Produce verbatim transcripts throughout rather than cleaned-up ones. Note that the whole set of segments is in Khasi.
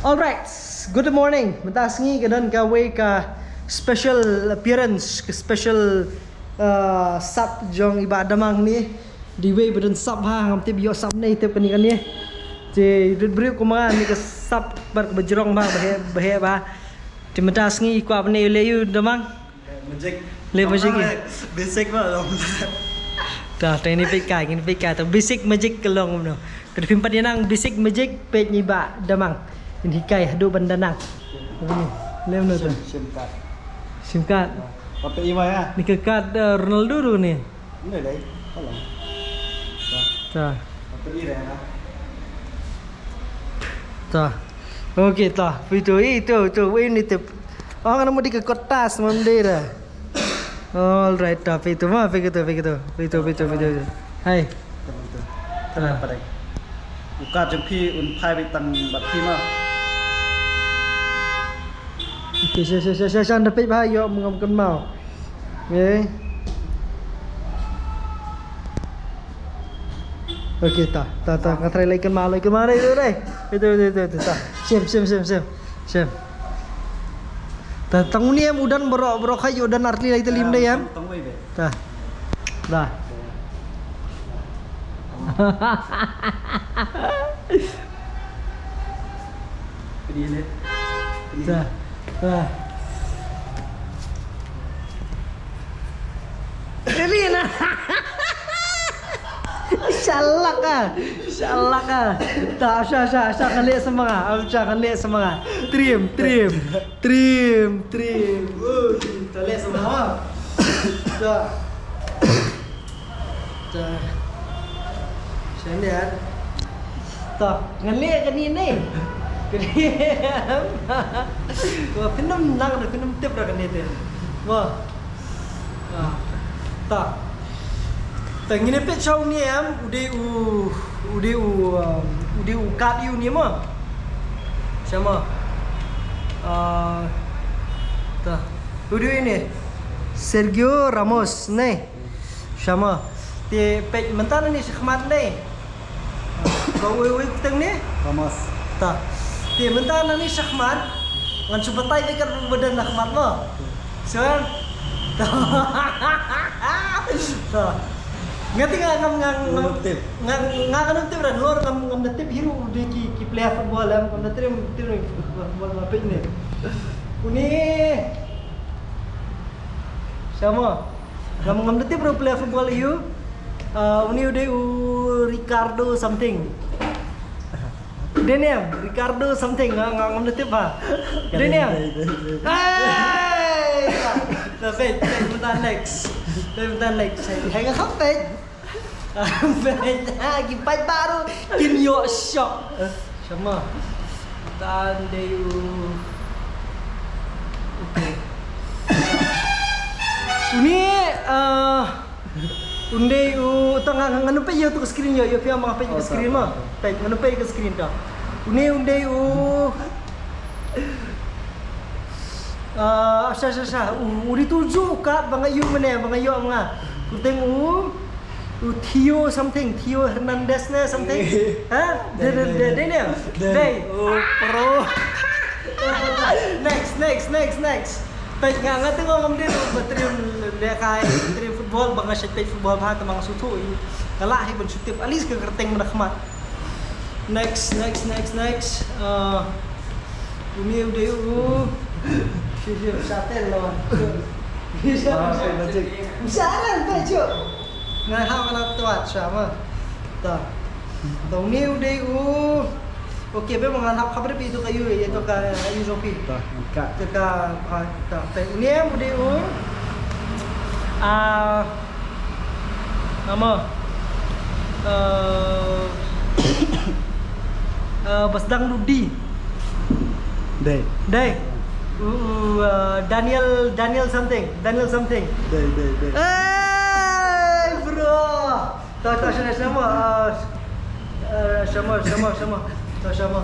Alright, good morning. Mynta sngi ka don kawei ka special appearance, ka special, uh, sap jong i Bah Damang ni. Dei wei ba don sap ha, ngam tip ïoh sap ne, tip kane kane. Te dut briew kumba ni ka sap bad ka bajrong ba, ba heh, ba heh ba. Te mynta sngi i kwah ba ne leh ïa u Damang. Magic. Leh magic. Basic ba long. Ta, ta ini peit kai, ini peit kai. Ta basic magic ka long no. Ka phim pat ïa nang basic magic peit ni Bah Damang. Ini kai haduh ban danang. Leh no tu. Sim, sim card. Sim card. Apa iwa ya? Ni ka card, eh, Ronaldo tu ni. Ini dai. Tolong. Ta. Ta. Apa ini dai ya? Ta. Okay, ta. Phi tu, itu, itu, ini tip. Oh, kan mau di kertas, mandira. Alright, ta. Phi tu, ma, phi tu, phi tu, phi tu, phi tu, phi tu. Hai. Tara, tara. Uka jong phi un phai bit tang bat phi ma. Okay, sha, sha, sha, sha, sha, da phi ba, yo, mengam kan mau. Okay. Okay, ta, ta, ta, nga try like ma, like ma, dai, dai, dai. Itu, itu, itu, itu, ta. Sim, sim, sim, sim. Sim. Ta, tang uni em udan borok, borok hai udan artli lai te lim dai em. Tang wei be. Ta. Ta. Pedi le. Pedi. Ta. Ta. Pedi na. Shalak ah. Shalak ah. Ta, sha, sha, sha, kan leh semanga. Am, sha, kan leh semanga. Trim, trim. Trim, trim. Ui, ta leh semanga. Ta. Ta. Sha ne. Ta, ngan leh kane ne. Kane. Wa phin ym nang da, phin ym tip da kane te. Wa. Ah. Ta. Ta ngin peit sha une em, u dei u, u dei u, um, u dei u kat ïa une mo. Sha mo. Ah. Ta. U dei une. Sergio Ramos ne. Sha mo. Te peit mynta nangne shakhmat ne. Ka wei wei kuteng ne? Ramos. Ta. Te mynta nangne shakhmat. Ngan shu batai beit kat ba don shakhmat mo. Sure. Ta. Ta. Nga te nga ngam, ngam, ngam tip. Nga, nga ngam tip ran lor ngam, ngam da tip hi ruh u dei ki, ki player football em, ngam da tip, tip football ma peit ne. Une. Sha mo. Ngam, ngam da tip ruh player football ïa u. Ah, une u dei u Ricardo something. Dei ne em, Ricardo something, nga, nga ngam da tip ba. Dei ne em. Dei, dei, dei, dei. Hey! Dah, peit, peit, mynta next. Peit, mynta next. Hai, hai, nga kham peit. Peit, ha, ki peit baru, kin ïoh shock. Sha mo. Mynta dei u. Okay. Une, ah, un dei u, ta nga, nga, ngan peit ïa uto ka screen ïa, ïa phi ma peit ka screen ma. Peit, ngan peit ka screen ta. Une un dei u. Ah, sha, sha, sha. U, u dei tu ju kat ba nga ïoh mane, ba nga ïoh ma nga. Kuteng u, u Theo something, Theo Hernandez ne something. Ha? Dei, dei, dei, dei ne? Dei. Oh, pro. Next, next, next, next. Peit nga, nga tengok ngam dei ba trim lehkai, trim football, ba nga shait peit football bha, te ma nga shu thuh. Nga lah hi ban shu tip, at least ka kyrteng mynta khmat. Next, next, next, next. Uh, une u dei u. Shi, shi, shatel lawan. Shatel, magic. Shatel, magic. Nga ha mana tuat sha ma. Ta. Ta une u dei u. Okay, be ma ngan hap khabar phi to ka yu, ïa to ka yu jong phi. Ta, ka. To ka, ah, ta. Peit une u dei u. Ah, nama? Eh, eh, ba sdang lut D. Dei. Dei. U, u, eh, Daniel, Daniel something. Daniel something. Dei, dei, dei. Hey, bro. Ta, ta, sha, sha mo, ah, eh, sha mo, sha mo, sha mo. Ta, sha mo.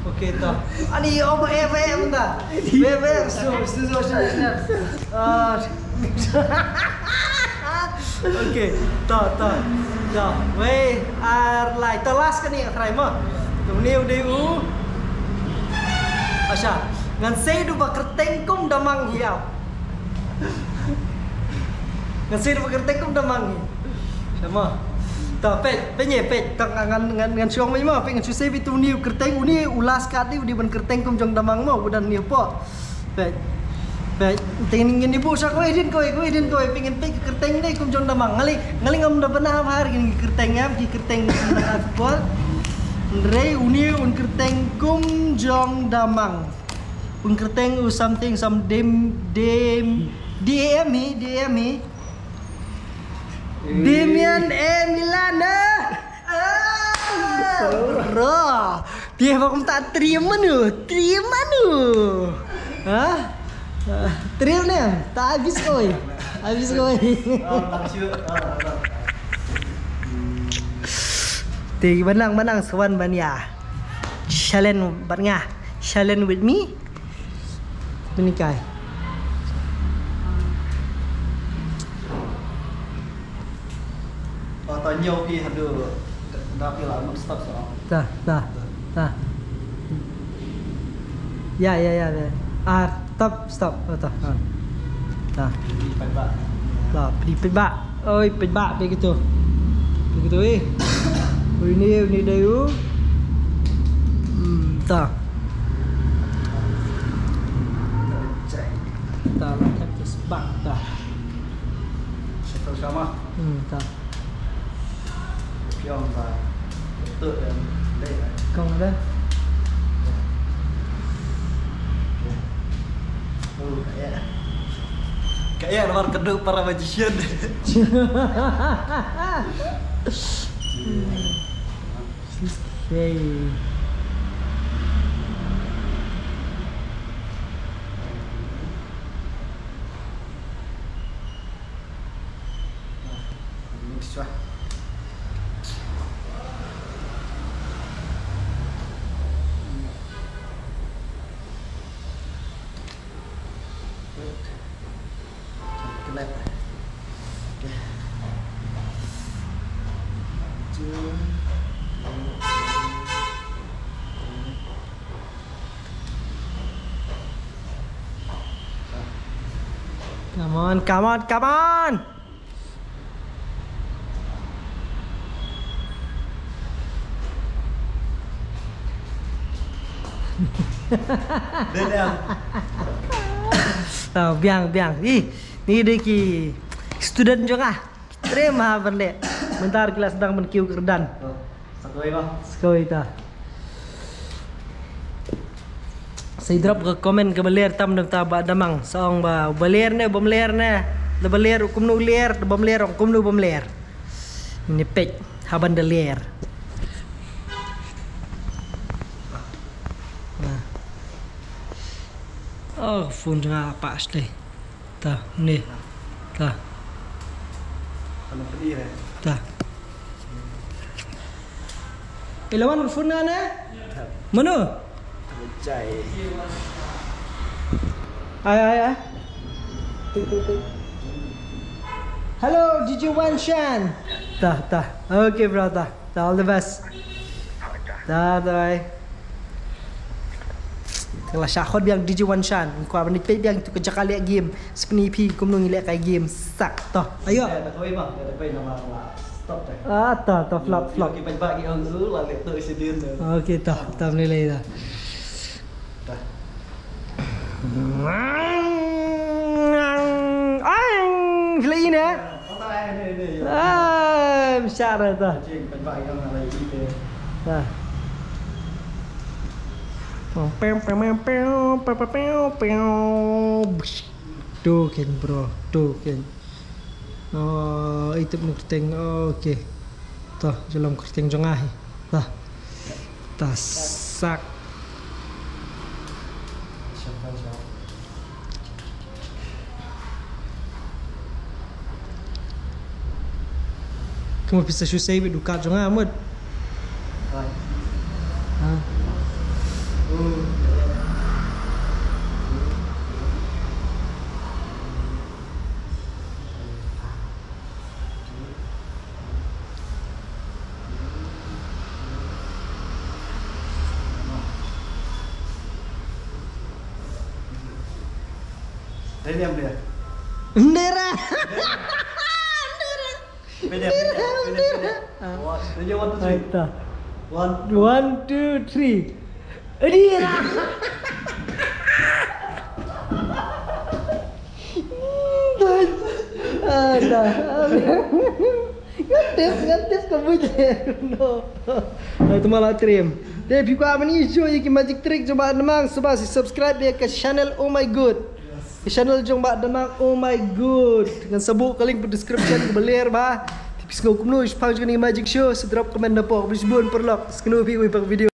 Okay, ta. Ani, oh, eh, eh, mynta. Eh, eh, so, so, so, so, so. Ah. Okay, ta, ta. Ta. Wei, ar, lai. Ta last kane, try mo. Une u dei u. Asha. Ngan sei du ba kyrteng kum da mang hi ap. Ngan sei du ba kyrteng kum da mang hi. Sama. Ta peit, peit ne, peit. Ta ngan, ngan, ngan shu ong mai ma, peit ngan shu sei beit une u kyrteng, une u last card ne u dei ban kyrteng kum jong da mang ma, u dang ne hapoh. Peit. Peit. Te ngin ïa buh sha kawei, dien kawei, kawei, dien kawei. Peit ngin peit ka kyrteng ne kum jong da mang. Nga lei, nga lei ngam da bynta bha ha kine ki kyrteng ïa, ki kyrteng na ka football. Hynrei une un kyrteng kum jong da mang. Un kyrteng u something, some Dem, Dem, D A M hi, D A M hi. Damian Emiliano. Ah, bro. Phi ba kumta three mano, three mano. Ha? Ah, three ne? Ta habis koi. Habis koi. Te ban nang, ban nang sa wan ban ïa challenge bad nga. Challenge with me. Bini kai. Oh, ta ñiew phi haduh da phi la mut stop sa. Ta, ta, ta. Ya, ya, ya, ya. Ah, stop, stop. Oh, ta. Ah. Ta. Phi peit ba. Ta, phi peit ba. Oi, peit ba, peit kito. Peit kito, eh. Oi, ni, ni dei u. Hmm, ta. Ta, la tap tu sebak ta. Satu sama. Hmm, ta. Pion ta. Betul dan dei. Kong ada. Oh, kayak. Kayak luar keduk para magician. Okay. Mix lah. Wait. Kena. Okay. Satu. Come on, come on, come on. Daniel. Oh, biang, biang. Ih, ni dei ki student jong nga. Trei ma ban leh. Mynta ki la sdang ban kiew kyrdan. Oh, sa kawei ba. Sa kawei ta. Sa ïa drop ka comment kaba ler tam da ta ba da mang. Sa ong ba, ba ler ne, bym ler ne. Da ba ler kumno ler, da bym ler ong kumno bym ler. Ni pek ha ban da ler. Nah. Oh, phone jong nga apa asli. Ta, ni. Ta. Ano pedi re? Ta. Ilawan phone nga ne? Mano? Jai. Ai, ai, ai. Tik, tik, tik. Hello, Digi Wan Shan. Ta, ta. Okay, bro, ta. Ta, all the best. Ta, ta, bye. Te la shah khot biang Digi Wan Shan. Kwah ban peit biang tu ka jaka leh game. Sa pyni phi kumno ngi leh kai game. Sak to. Ayo. Dah kawei bang, dah kawei nama la stop dah. Ah, to, to, flop, flop. Ki peit ba ki ong tu la leh tu isi din tu. Okay, to, to, mlei lei dah. Dah. Ai, phi la ïohi ne? Ah, bishar ta. Ta. Token, bro, token. Oh, itu pun kyrteng. Oh, okay. To, jalam kyrteng jong nga hi. Ta. Ta sak. Kumno phi sa shu sei beit u card jong nga mut. Ha? Ready, ambil. Ndera. Pede, pede, pede, pede. Ready, one, two, three. Aita. One. One, two, three. Ndera. Aita. Ngan tip, ngan tip ka bujeng. No. Ai, tu malah trim. Te phi kwah ban ïohi ïa ki magic trick jong Bah Dmang, sngewbha subscribe ïa ka channel Oh My Good. Ka channel jong Bah Dmang Oh My Good. Ngan sa buh ka link ha description kaba ler bha. Te phi sngew kumno shaphang jong kane ka magic show, sa drop comment hapoh. Khublei shibun paralok. Sa kynduh phi ha kawei pat ka video.